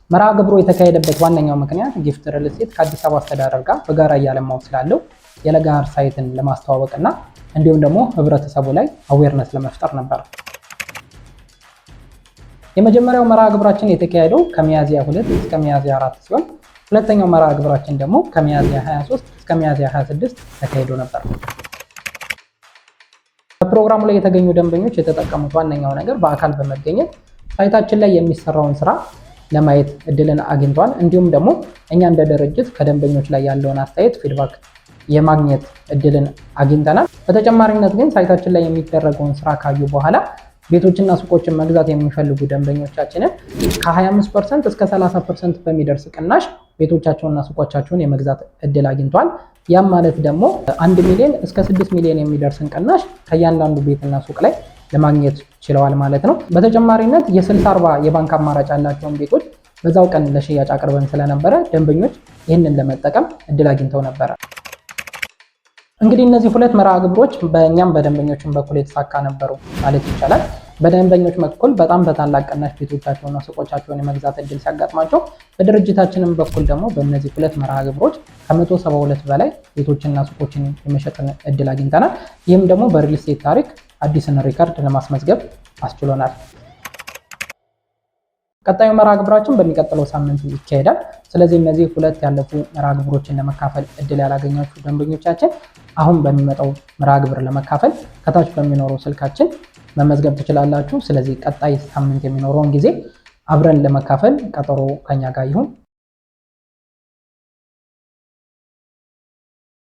መርሃ ግብሩ የተካሄደበት ዋነኛው ምክንያት ጊፍት ሪል ስቴት ከአዲስ አበባ አስተዳደር ጋር በጋራ እያለማው ስላለው የለገሃር site ን ለማስተዋወቅና እንዲሁም ደግሞ ህብረተሰቡ ላይ awareness ለመፍጠር ነበር። የመጀመሪያው መርሃ ግብራችን የተካሄደው ከሚያዝያ 2 እስከ ሚያዝያ 4 ሲሆን ሁለተኛው መርሃ ግብራችን ደግሞ ከሚያዝያ 23 እስከ ሚያዝያ 26 ተካሂዶ ነበር። በፕሮግራሙ ላይ የተገኙ ደንበኞች የተጠቀሙት ዋነኛው ነገር በአካል በመገኘት site ኣችን ላይ የሚሰራውን ስራ ለማየት እድልን አግኝተዋል። እንዲሁም ደግሞ እኛ እንደ ድርጅት ከደንበኞች ላይ ያለውን አስተያየት feedback የማግኘት እድልን አግኝተናል። በተጨማሪነት ግን site ኣችን ላይ የሚደረገውን ስራ ካዩ በኋላ ቤቶችና ሱቆችን መግዛት የሚፈልጉ ደንበኞቻችንን ከ25% እስከ 30% በሚደርስ ቅናሽ ቤቶቻቸውንና ሱቆቻቸውን የመግዛት እድል አግኝተዋል። ያም ማለት ደግሞ 1 ሚሊዮን እስከ 6 ሚሊዮን የሚደርስን ቅናሽ ከእያንዳንዱ ቤትና ሱቅ ላይ ለማግኘት ችለዋል ማለት ነው። በተጨማሪነት የ60/40 የባንክ አማራጭ ያላቸውን ቤቶች በዛው ቀን ለሽያጭ አቅርበን ስለነበረ ደንበኞች ይህንን ለመጠቀም እድል አግኝተው ነበረ። እንግዲህ እነዚህ ሁለት መርሃ ግብሮች በእኛም በደንበኞችም በኩል የተሳካ ነበሩ ማለት ይቻላል። በደንበኞች በኩል በጣም በታላቅ ቅናሽ ቤቶቻቸውና ሱቆቻቸውን የመግዛት እድል ሲያጋጥማቸው፣ በድርጅታችንም በኩል ደግሞ በእነዚህ ሁለት መርሃ ግብሮች ከ172 በላይ ቤቶችና ሱቆችን የመሸጥን እድል አግኝተናል። ይህም ደግሞ በሪል ስቴት ታሪክ አዲስን ሪከርድ ለማስመዝገብ አስችሎናል። ቀጣዩ መርሃ ግብራችን በሚቀጥለው ሳምንት ይካሄዳል። ስለዚህ እነዚህ ሁለት ያለፉ መርሃ ግብሮችን ለመካፈል እድል ያላገኛችሁ ደንበኞቻችን አሁን በሚመጣው መርሃ ግብር ለመካፈል ከታች በሚኖረው ስልካችን መመዝገብ ትችላላችሁ። ስለዚህ ቀጣይ ሳምንት የሚኖረውን ጊዜ አብረን ለመካፈል ቀጠሮ ከኛ ጋር ይሁን።